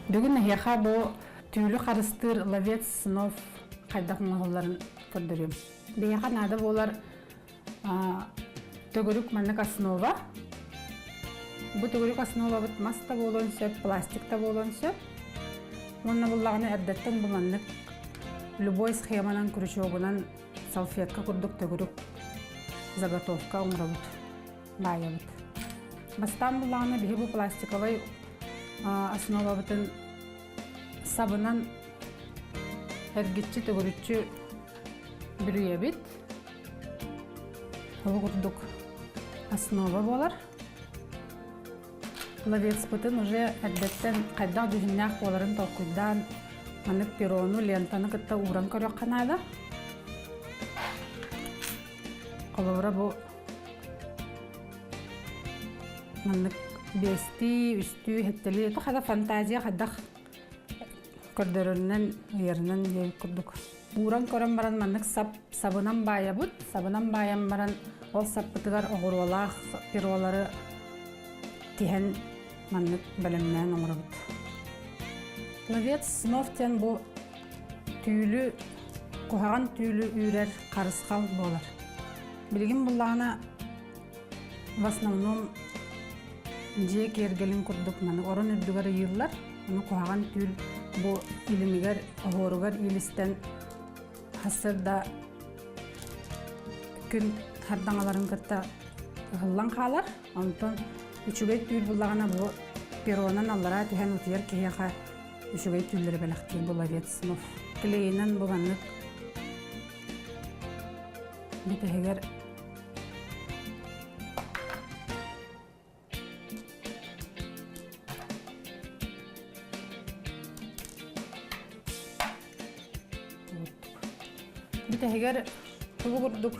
Бүгүн эһиэхэ бу түүлү харыстыыр ловец снов хайдах оҥоһулларын көрдөрүөм. Биһиэхэ наада буолар төгүрүк маннык основа. Бу төгүрүк основабыт мас да буолуон сөп, пластик да буолуон сөп. Уонна буллаҕына эрдэттэн бу маннык любой схеманан, крючогунан салфетка курдук төгүрүк заготовка оҥоробут, баайабыт. Бастаан буллаҕына биһи бу пластиковай основабытын сабынан эргиччи төгүрүччү бүрүйэбит. Ол курдук основа буолар. Ловецпытын уже эрдэттэн хайдах дьүһүннээх буоларын толкуйдаан маннык перону, лентаны кытта ууран көрүөххэ наада. Холобура бу маннык биэстии, үстүү, сэттэлии, это хада фантазия хайдах көрдөрөрүнэн, ыйарынан диэн курдук. Ууран көрөн баран маннык сап сабынан баайабыт. Сабынан баайан баран ол саппытыгар оҕуруолаах перолары тиһэн маннык бэлэмнээн оҥоробут. Ловец снов диэн бу түүлү куһаҕан түүлү үүрэр харысхал буолар. Билигин буллаҕына в основном дьиэ киэргэлин курдук маны орон үрдүгэр ыйыыллар. Ону куһаҕан түүл бу илимигэр, оһуоругар иилистэн сарсыарда күн хардаҥаларын кытта ыһыллан хаалар. Онтон үчүгэй түүл буллаҕына бу перронан аллараа түһэн утуйар киһиэхэ үчүгэй түүллэри бэлэхтиир бу ловец снов. Клейинэн бу маннык бүтэһигэр Бүтэһигэр тугу курдук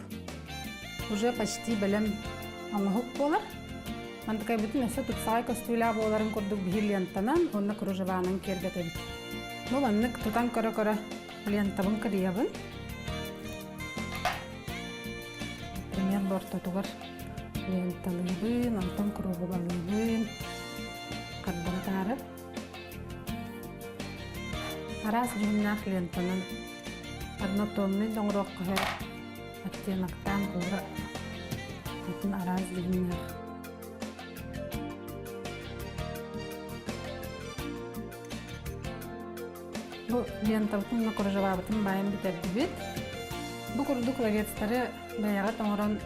уже почти бэлэм оҥоһук буолар. Мантыкайбытын өссө тупсаҕай көстүүлээх буоларын курдук биһи лентанан уонна кружеванан киэргэтэбит. Бу маннык тутан көрө-көрө лентабын кырыйабын. Примерно ортотугар ленталыыбын, онтон куруһубалыыбын, хардары таары. Араас дьүһүннээх лентанан однотонный да оҥоруохха сөп, оттеноктаан куура атын араас дьүһүннээх. Бу лентабытын уонна кружевабытын баайан бүтэрдибит. Бу курдук ловецтары бэйэҕит оҥорон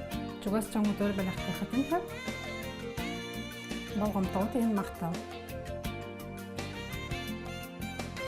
чугас дьоҥҥутугар бэлэхтиэххитин сөп. Болҕомтоҕут иһин махтал.